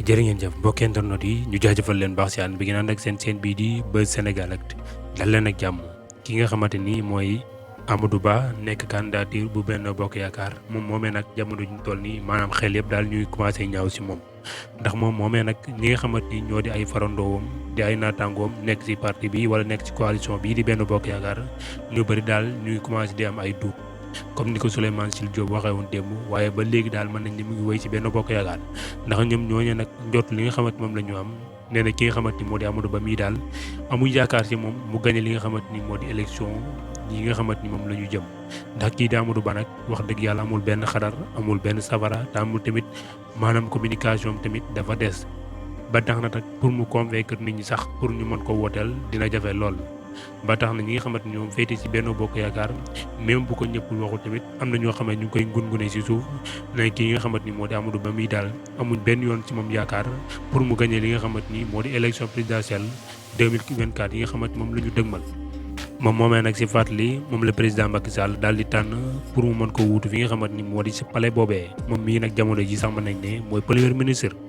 jërë ngeen jëf mbokki internet yi ñu jaajëfal leen baax si ànd bi ngeen ànd ak seen chaîne bii di Buzz Sénégal Actu dal leen ak jàmm ki nga xamante ni mooy Amadou Ba nekk candidature bu Benno Bokk Yaakaar moom moomee nag jamono ñu toll nii maanaam xel yëpp daal ñuy commencé ñaaw si moom ndax moom moomee nag ñi nga xamante ni ñoo di ay farandoowam di ay naataangoom nekk si parti bi wala nekk si coalition bii di Benno Bokk Yaakaar ñu bëri daal ñuy commencé di am ay doute comme ni ko Souleymane Jules Diop waxee woon démb waaye ba léegi daal mën nañ ni mu ngi wéy ci Benno Bokk Yaakaar ndax ñoom ñooñu nag njot li nga xamante moom la ñu am nee na ki nga xamante ni moo di Amadou Ba mii daal amuy yaakaar ci moom mu gagné li nga xamante ni moo di élection yi nga xamante ni moom la ñu jëm ndax kii di Amadou Ba nag wax dëgg yàlla amul benn xadar amul benn safara te amul tamit maanaam communication tamit dafa des ba tax na nag pour mu convaincre nit ñi sax pour ñu mën ko wooteel dina jafe lool. ba tax na ñi nga xamante ni ñoom féete ci Benno Bokk Yaakaar même bu ko ñëpp waxul tamit am na ñoo xam ne ñu ngi koy ngune ci suuf ne kii nga xamante ni moo di Amadou Ba mii daal amuñ benn yoon ci moom yaakaar pour mu gagné li nga xamante ni moo di élection présidentielle 2024 yi nga xamante moom la ñu dëgmal. moom moomee nag ci fàttali moom la président Macky Sall daal di tànn pour mu mën ko wuutu fi nga xamante ni moo di ci palais boobee moom mii nag jamono ji sax mën nañ ne mooy premier ministre.